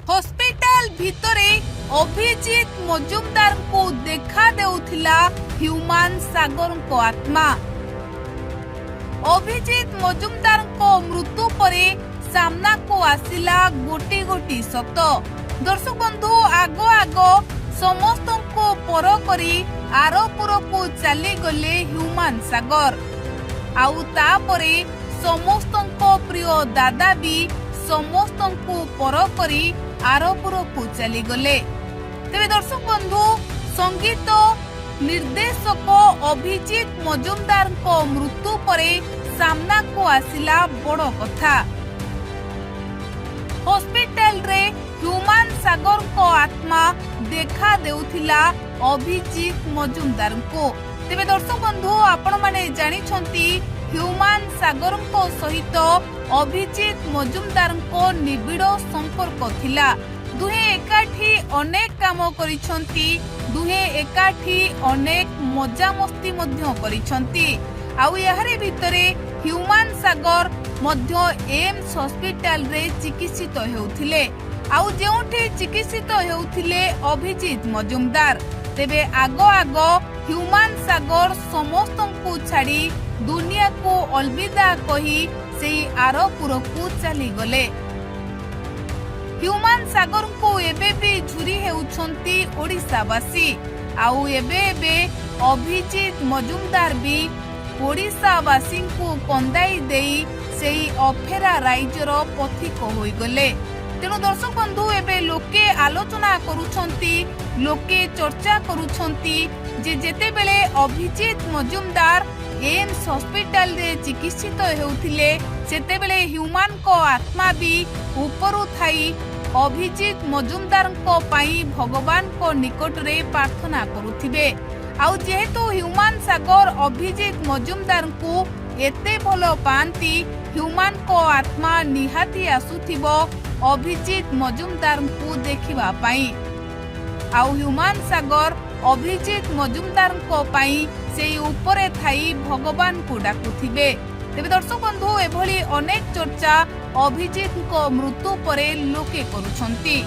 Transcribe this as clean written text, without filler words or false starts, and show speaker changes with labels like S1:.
S1: Hospital ଭିତରେ ଅଭିଜିତ ମଜୁମଦାରଙ୍କୁ ଦେଖା ଦେଉଥିଲା ହ୍ୟୁମାନ ସାଗରଙ୍କ ଆତ୍ମା। ଅଭିଜିତ ମଜୁମଦାରଙ୍କ ମୃତ୍ୟୁ ପରେ ସାମ୍ନାକୁ ଆସିଲା ଗୋଟି ଗୋଟି ସତ। ଦର୍ଶକ ବନ୍ଧୁ, ଆଗ ଆଗ ସମସ୍ତଙ୍କୁ ପର କରି ଆରପୁରକୁ ଚାଲିଗଲେ ହ୍ୟୁମାନ ସାଗର। ଆଉ ତାପରେ ସମସ୍ତଙ୍କ ପ୍ରିୟ ଦାଦା ବି ସମସ୍ତଙ୍କୁ ପର କରି ଆରପୁରକୁ ଚାଲିଗଲେ। ତେବେ ଦର୍ଶକ ବନ୍ଧୁ, ସଙ୍ଗୀତ ନିର୍ଦ୍ଦେଶକ ଅଭିଜିତ ମଜୁମଦାରଙ୍କ ମୃତ୍ୟୁ ପରେ ସାମ୍ନାକୁ ଆସିଲା ବଡ଼ କଥା। ହସ୍ପିଟାଲରେ ହ୍ୟୁମାନ ସାଗରଙ୍କ ଆତ୍ମା ଦେଖା ଦେଉଥିଲା ଅଭିଜିତ ମଜୁମଦାରଙ୍କୁ। ତେବେ ଦର୍ଶକ ବନ୍ଧୁ, ଆପଣମାନେ ଜାଣିଛନ୍ତି, ହ୍ୟୁମାନ ସାଗରଙ୍କ ସହିତ ଅଭିଜିତ ମଜୁମଦାରଙ୍କ ନିବିଡ଼ ସମ୍ପର୍କ ଥିଲା। ଦୁହେଁ ଏକାଠି ଅନେକ କାମ କରିଛନ୍ତି। ଦୁହେଁ ଏକାଠି ଅନେକ ମଜାମସ୍ତି ମଧ୍ୟ କରିଛନ୍ତି। ଆଉ ଏହାରି ଭିତରେ ହ୍ୟୁମାନ ସାଗର ମଧ୍ୟ ଏମ୍ସ ହସ୍ପିଟାଲରେ ଚିକିତ୍ସିତ ହେଉଥିଲେ, ଆଉ ଯେଉଁଠି ଚିକିତ୍ସିତ ହେଉଥିଲେ ଅଭିଜିତ ମଜୁମଦାର। ତେବେ ଆଗ ଆଗ ହ୍ୟୁମାନ ସାଗର ସମସ୍ତଙ୍କୁ ଛାଡ଼ି ଦୁନିଆକୁ ଅଲବିଦା କହି ସେଇ ଆରପୁରକୁ ଚାଲିଗଲେ। ହ୍ୟୁମାନ ସାଗରଙ୍କୁ ଏବେ ବି ଝୁରି ହେଉଛନ୍ତି ଓଡ଼ିଶାବାସୀ। ଆଉ ଏବେ ଏବେ ଅଭିଜିତ ମଜୁମଦାର ବି ଓଡ଼ିଶାବାସୀଙ୍କୁ କନ୍ଦାଇ ଦେଇ ସେଇ ଅଫେରା ରାଇଜର ପଥିକ ହୋଇଗଲେ। ତେଣୁ ଦର୍ଶକ ବନ୍ଧୁ, ଏବେ ଲୋକେ ଆଲୋଚନା କରୁଛନ୍ତି, ଲୋକେ ଚର୍ଚ୍ଚା କରୁଛନ୍ତି ଯେ ଯେତେବେଳେ ଅଭିଜିତ ମଜୁମଦାର ଏମ୍ସ ହସ୍ପିଟାଲରେ ଚିକିତ୍ସିତ ହେଉଥିଲେ, ସେତେବେଳେ ହ୍ୟୁମାନଙ୍କ ଆତ୍ମା ବି ଉପରୁ ଥାଇ ଅଭିଜିତ ମଜୁମଦାରଙ୍କ ପାଇଁ ଭଗବାନଙ୍କ ନିକଟରେ ପ୍ରାର୍ଥନା କରୁଥିବେ। ଆଉ ଯେହେତୁ ହ୍ୟୁମାନ ସାଗର ଅଭିଜିତ ମଜୁମଦାରଙ୍କୁ ଏତେ ଭଲ ପାଆନ୍ତି, ହ୍ୟୁମାନଙ୍କ ଆତ୍ମା ନିହାତି ଆସୁଥିବ ଅଭିଜିତ ମଜୁମଦାରଙ୍କୁ ଦେଖିବା ପାଇଁ। ଆଉ ହ୍ୟୁମାନ ସାଗର ଅଭିଜିତ ମଜୁମଦାରଙ୍କ ପାଇଁ ସେଇ ଉପରେ ଥାଇ ଭଗବାନଙ୍କୁ ଡାକୁଥିବେ। ତେବେ ଦର୍ଶକ ବନ୍ଧୁ, ଏଭଳି ଅନେକ ଚର୍ଚ୍ଚା ଅଭିଜିତଙ୍କ ମୃତ୍ୟୁ ପରେ ଲୋକେ କରୁଛନ୍ତି।